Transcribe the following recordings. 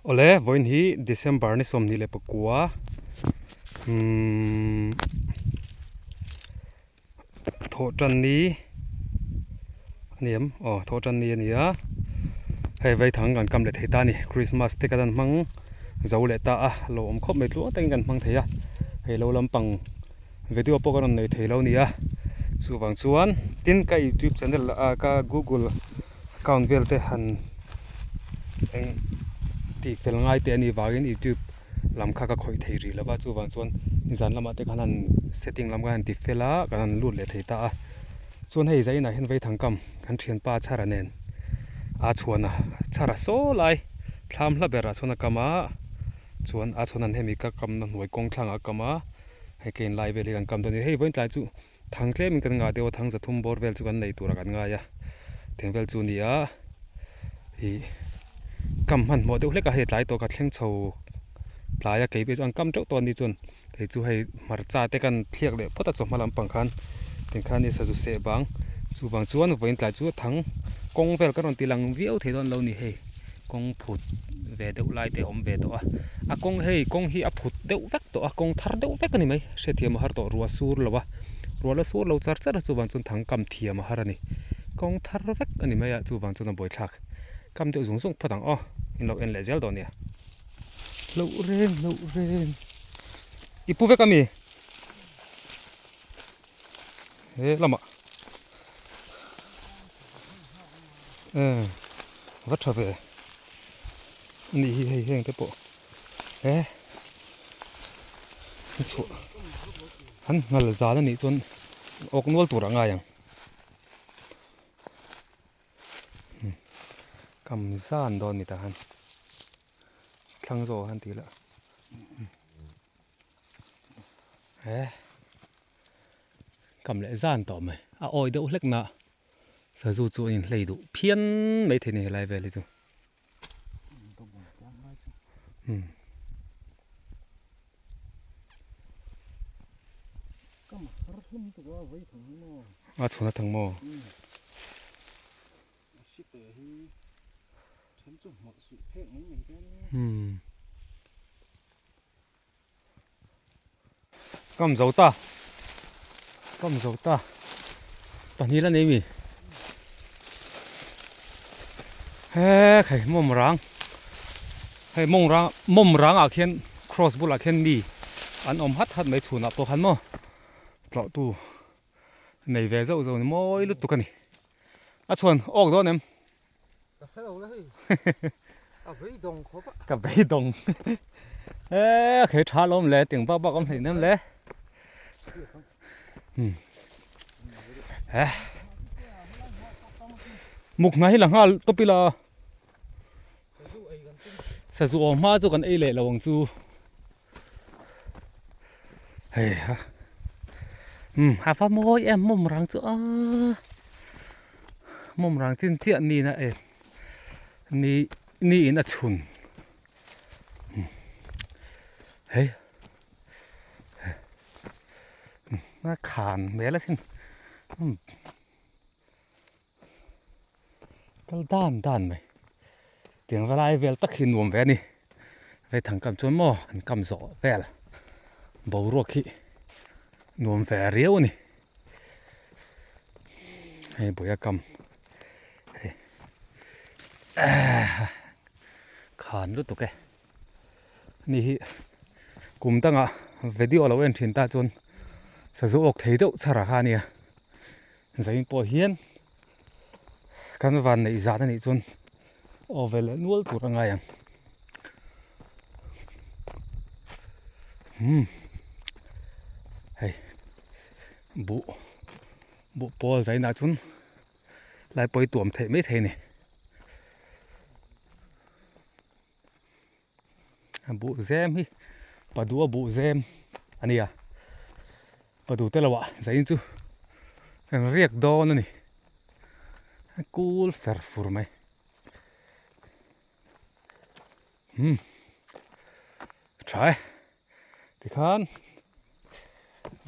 Awle vawiin hi December ni 29 umm thawhtan ni a ni em aw thawhtan ni a ni a hei vaithang kan kam leh thei ta a ni Christmas te kan han hmang zo leh ta a lo awm khawp mai tluang takin kan hmang thei a hei lo lampang video pawh ka rawn nei thei lo a ni a chuvang chuan tin ka youtube channel ah ka google account vel te han eng tih fel ngai te a nih vangin youtube lam kha ka khawih thei rih lo va chuvang chuan zan lamah te khan han setting lam kha han ti fel a kan han lut leh thei ta a chuan hei zainah hian vaithangkam kan thianpa chhara nen a chhuan a chhara saw lai thlam hla berah chuan a kam a chuan a chhuan an hemi ka kamna hnuai kawng thlangah a kam a. Hei ka inlai vel hi kan kam dawn a ni. Hei vawiin tlai chu thang tlemin kan ngah deuh a, thang 300 bawr vel chu kan nei turah kan ngai a. Thing vel chu a ni a, ih kam hmanhmawh deuh hlek a, hei tlai tawh ka thleng chho tlai a, kei pawh chu an kam teuh tawh a ni chuan hei chu hei hmarcha te kan thliak leh phawt a chawhma lampang khan tiang khan ni sazu seh vang chuvang chuan vawiin tlai chu thang kawng vel ka rawn ti lang viau thei dawn lo a ni hei. Kawng phut ve deuh lai te a awm ve tawh a, a kawng hei kawng hi a phut deuh vek tawh a, kawng thar deuh vek a ni mai, hriatthiam a har tawh ruah sur lo a, ruah la sur lo char char a chuvang chuan thang kam thiam a har a ni, kawng thar vek a ni mai a chuvang chuan a buaithlak kam deuh zung zung phawt ang aw, in lo en leh zel dawn nia. Hloh reng hloh reng i pu vek a mi? He lamah eh va tha ve a nih hi hei heng te pawh he a chhuah an nghal zan a nih chuan awk nual tur a ngai ang kam zan dawn ni tah han thlang zawh han tih lah. He kam leh zan tawh mai a awi deuh hlek na sazu chu a inhlei duh phian mai thei a ni helai vel hi chu umm. A chhun a thang maw? Umm. Kam zo ta kam zo ta pahnih la nei mi he khai mawm rang hei mawng rang mawm rang ah khian cross bulah khian mi an awm hat hat mai chhunah pawh khan maw tlawh tu nei ve zauh zauh ni mawi lutuk a ni a chhuan awk dawn em. Ka hre lo la hei. A beidawng khawp a. Ka beidawng. E khei tha lawm le ting bak bak awm hlei nem le. Hmm. He. Muk hna hi la nghal tawpila. Sazu awm hma chu kan ei leh lo ang chu. Hei ha. Um a va mawi em mawm rang chu a mawm rang chin chiah ni na e ni ni in a chhun hei a khan hmel asin um kal dan dan mai tiang valai vel tak hi nuam ve a ni vaithang kam chuan maw an kam zawh vel boruak hi nuam ve riau a ni hei buaia kam hei ah khan lutuk e ni hi kum dangah video lo en thin ta chuan sazu awk thei deuh chhar a kha a nia. Zain pawh hian kan van neih zan anih chuan aw ve leh nual tur a ngai ang umm hei buh buh pawl zainah chuan lai pawh hi tuam theih mai thei a ni. Buh zem hi padua buh zem a ni a padu te lohah zain chu kan riak dawn a ni a kul fer fur mai umm tha e tikhan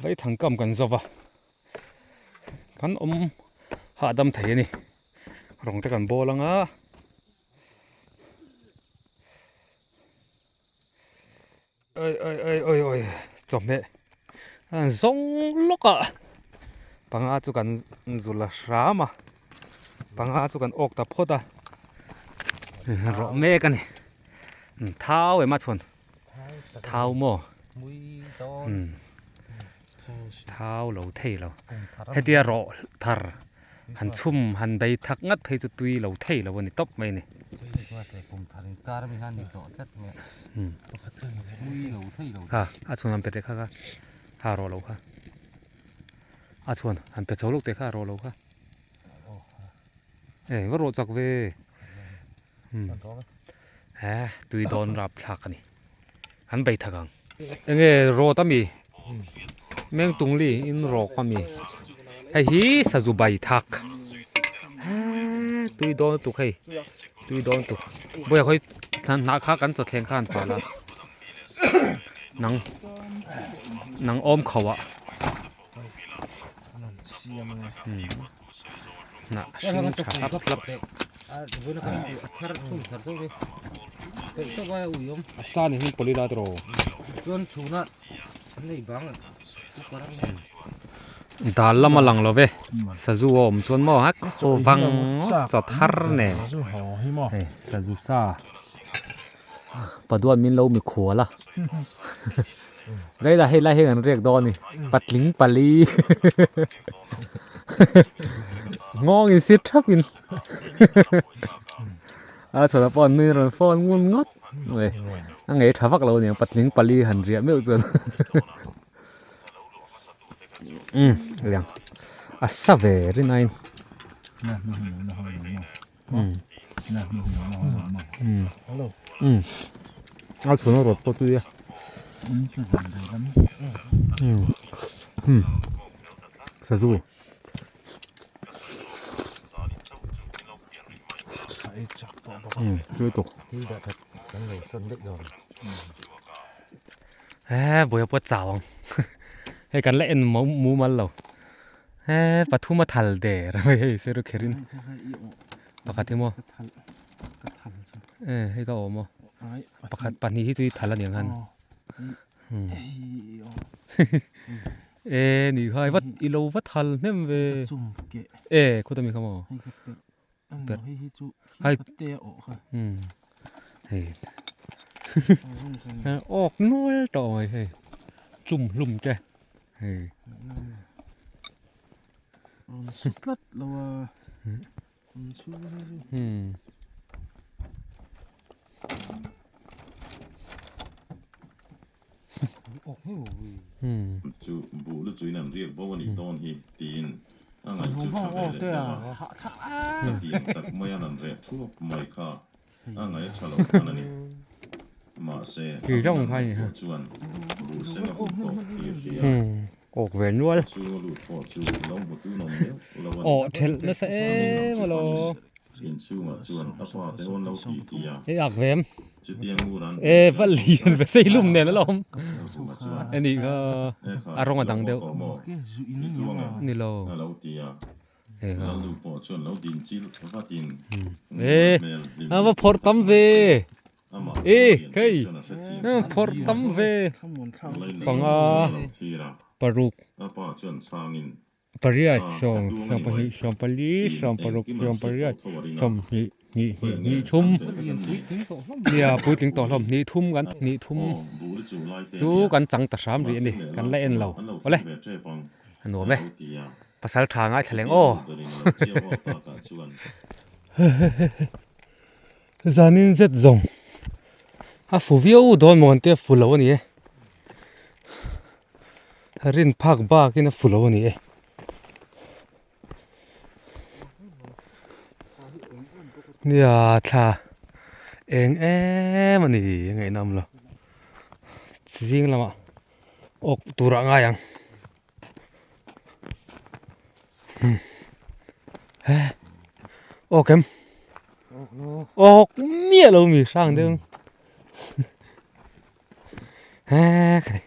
vaithang kam kan zo va kan awm hahdam thei a ni rawng te kan bawl ang a. Oi oi oi oi oi chawhmeh a zawng lawk a panga chu kan zu la hram a panga chu kan awk ta phawt a rawh mek a ni thau em a chhuan thau maw thau lo thei lo hetia rawh thar han chhum han bei thak ngat phei chu tui lo thei lo a ni tawp mai a ni. Ha a chhun han pe teh kha kha ha rawh lo kha a chhuan han pe chho lawk teh kha a rawh lo kha e va rawh chak ve he tui dawn rap thlak a ni an bei thak ang enge rawt ami mengtungli in rawk ami hei hi sazu bai thak tui dawn lutuk hei tui dawn lutuk bawiah khawi hnah kha kan chawthleng kha an fal a nang nang awm kho ah hnah hring tha hlap hlap a sa ni hi pawlh ila tiraw dal lama lang lo ve sazu a awm chuan maw a khaw vang chaw thar nen hei sazu sa. Paduan min lo mikhual a Zaila hei lai hi kan riak dawn a ni patling pali nghawng in sit thap in a chhuah pawh an nui rawn phone ngun ngawt mai a ngei tha vak lo a niang patling pali han riah meuh chuan umm liang a sa ve rin aiin. A chhun a rawt pawh tui a sazu tui tuk he buai pawh chau ang hei kan la en mumal lo. He pathum a thal der a mai hei sir kher in pakhat hi maw e hei ka awm aw pakhat pahnih hi chu i thal aniang han e ni kha i va i lo va thal hnem ve e khuta mi kha maw perh hai hei awk nual tawh mai hei chum hlum te. Hei. Rawn su tlat lo a. Rawn su hi chu. Hmm. Chu buh lu chuin an riak bo a nih dawn hi tiin a ngaih chu tha ve leh deuh a. Ka ti ang tak mai a nan reh thuap mai kha a ngaih a tha lo hman a ni. Mahse, a hun an ngaihtuah chuan buh seng a hun tawh tih a hria. Awk ve nual. Chhunga lut pawh chu lo hmu tu nawm meuh lo a ni. Awh thelh nasa An in lam em chu alaw. panin inchhungah chuan a pa te hawn lo ti ti a. Hei ak ve em. Chutiang ngur an E va lian ve sei lum nen alawm. Zuma chuan Ani kha e kha a rawng a dang lo deuh. haw tawh maw? I tluang em? Ni lo. A lo ti a. Hei kha. Lalnu pawh chuan lo din chil vatin E ngur hmel hlim a va phawrh tam ve. E hei phawrh tam ve panga paruk pariat sawm sawm pahnih sawm pali sawm paruk sawm pariat sawmhnih hnih hnih hnih thum nia puitling tawh hlawm hnih thum kan hnih thum chu kan chang ta hram rih a ni kan la en lo awle a nuam e pasal tha ngaithla leng aw. Zanin zet zawng a fu viau dawn maw ang te a fu lo a ni e rin phak bak in a fu lo a ni e nia thla eng em a ni a ngaihna awm lo zing lamah awk turah a ngai ang he awk em awk miah lo mi hrang deuh he khai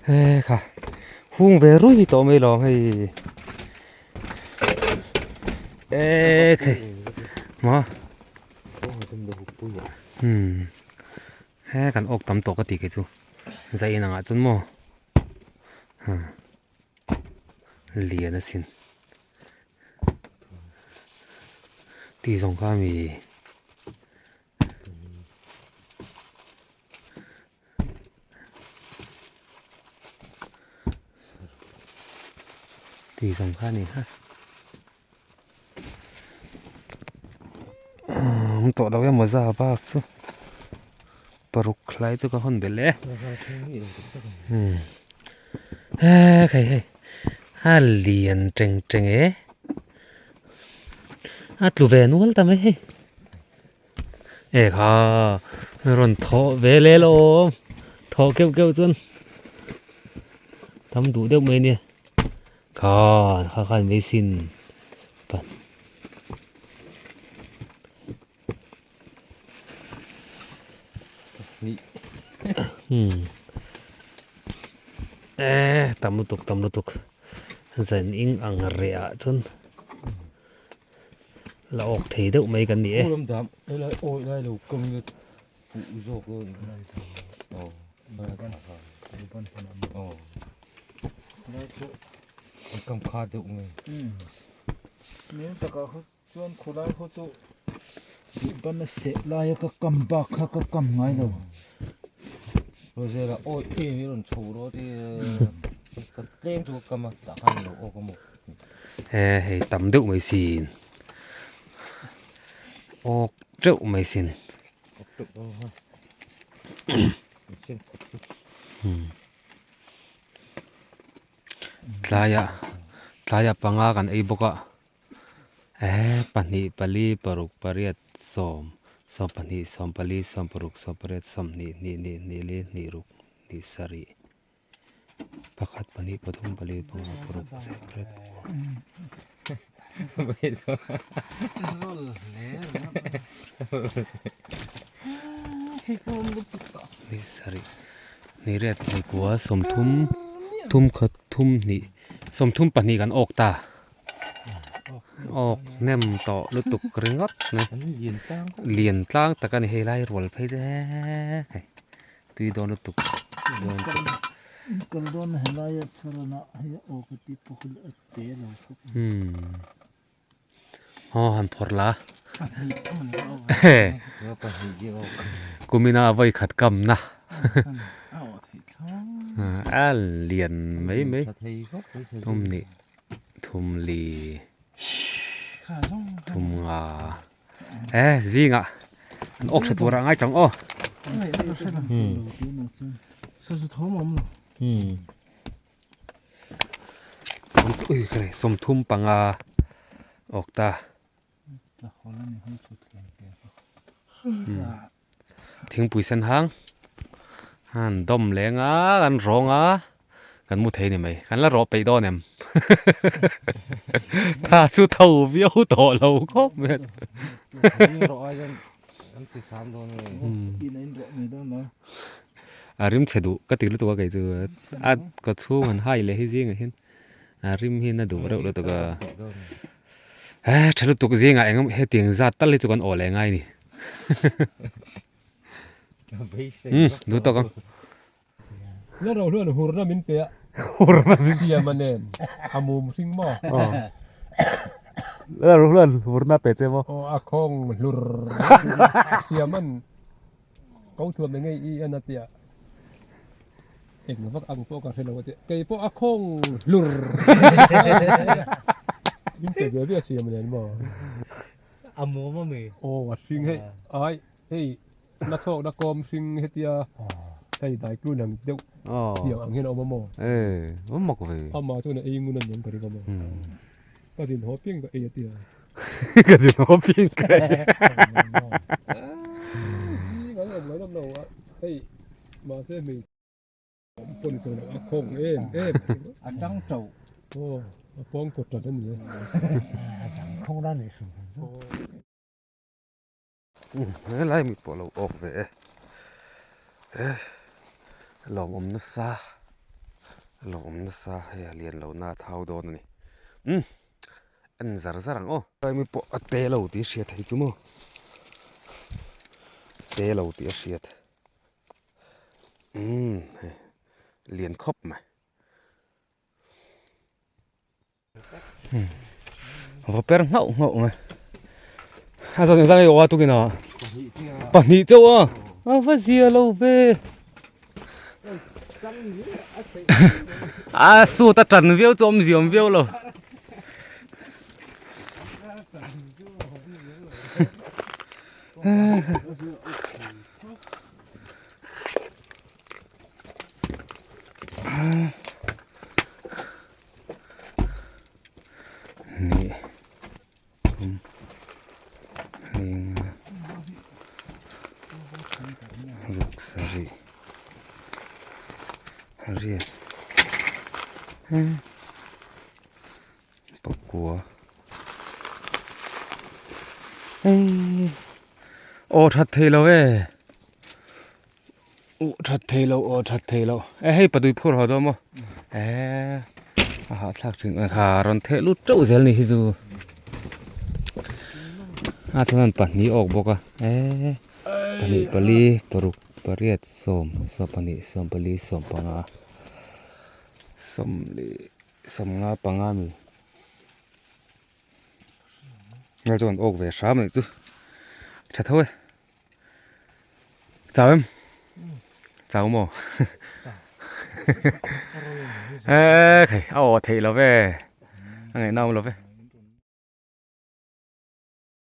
he kha hung ve rui tawh mai lo hei E khai ma hmm he kan awk tam tawh ka ti kei chu zai inang ah chuan maw ha lian asin tih zawng kha mi Tih zawng kha a ni kha awm tawh lo emaw za bak chu paruk hlai chu ka hawn belh e he khai hei a lian teng teng e a tlu ve nual ta mai hei. E kha rawn thawh ve leh lo awm thawh keuh keuh chuan tam duh deuh mai ania kha kha khan mai sin pan e tam lutuk tam lutuk zan ing ang reh ah chuan. La awk thei deuh mai kan ni e. He hei tam deuh mai sin awk teuh mai sin tlaiah tlaiah panga kan ei bawk a he pahnih pali paruk pariat sawm sawm pahnih sawm pali sawm paruk sawm pariat sawmhnih hnih hnih hnih li hnih ruk hnih sarih. Pakhat pahnih pathum pali panga paruk pasarih pariat pakua. Hnih sarih hnih riat hnih kua sawmthum thum khat thum hnih sawmthum pahnih kan awk ta awk hnem tawh lutuk ringawt mai lian tlang tak a ni hei lai rual phei chu hei. Tui dawn lutuk dawn tawh. Kal dawn helai a chharan ah hei aw ka ti pawh hi a te lo khawp mai. Hmm. Aw han phawrh la. Kumina vawi khat kamna. A lian mai mai. Thum hnih thum li thum nga. E zingah an awk tha turah ngai chang aw. Sawmthum panga awk ta. Thingpui sen hang han dawm leng a kan rawng a kan mu thei ni mai kan la rawh peih dawn em tha chu tho viau tawh lo khawp mai a a rim chhe duh ka ti lutuk a kei chu a ka chhung han hai leh hi zingah hian a rim hi na duh reuh lutuk a. He tha lutuk zingah eng hetiang zat tal hi chu kan aw leh ngai ni. Um duh tawk ang. Na ro hluan hurna min pe a. Hurna min siam a nen a mum hring maw. Na ro hluan hurna pe che maw. Aw a khawng hlur siam an ko thuam eng nge i an a tia. Eng vak ang pawh ka hre lo a tia. Kei pawh a khawng hlur. Min pe ve ve a siam nen maw. A mum a mi. Aw a hring hei ai hei na chhawk na kawm hring hetia hei dai klun ang deuh tiang ang hian a awm a maw. E awm mak ve. Amah chuan a ei ngun a niang ka ring a maw. Ka zin haw piang ka ei a tia. Ka zin haw piang ka ei. Zing an awm lo lo a hei mahse hmei pawh ni tawh lo a khawng em em. A tang tauh. Aw a pawng kawt tat a ni e. A zang khawng ran leh sum. Helai mi pawh lo awk ve e e lawmawm nasa lawmawm nasa hei a lian lo na a thau dawn a ni umm. En zar zar ang aw. Tlai pawh a te lo tih a hriat thei chu maw te lo tih a hriat umm hei lian khawp mai va per nghauh nghauh mai a zawng engzah nge aw a tukin ah pahnih chauh a a va zia lo ve. A suit a tan viau chu awmzia awm viau lo. Ni thum hling ruk sarih riat pakua hei aw that thei lo e uh that thei lo aw that thei lo e hei padui phur haw dawn maw eee a hahthlak thin mai kha rawn theh lut teuh zel ni hi chu a chuan pahnih awk bawk a eee pahnih pali paruk pariat sawm sawm pahnih sawm pali sawm panga sawm leh sawmnga panga mi ngal chuan awk ve hram anih chu tha tho e. Chau em? Chau maw? Eee khai a aw theih lo ve a ngaihna awm lo ve.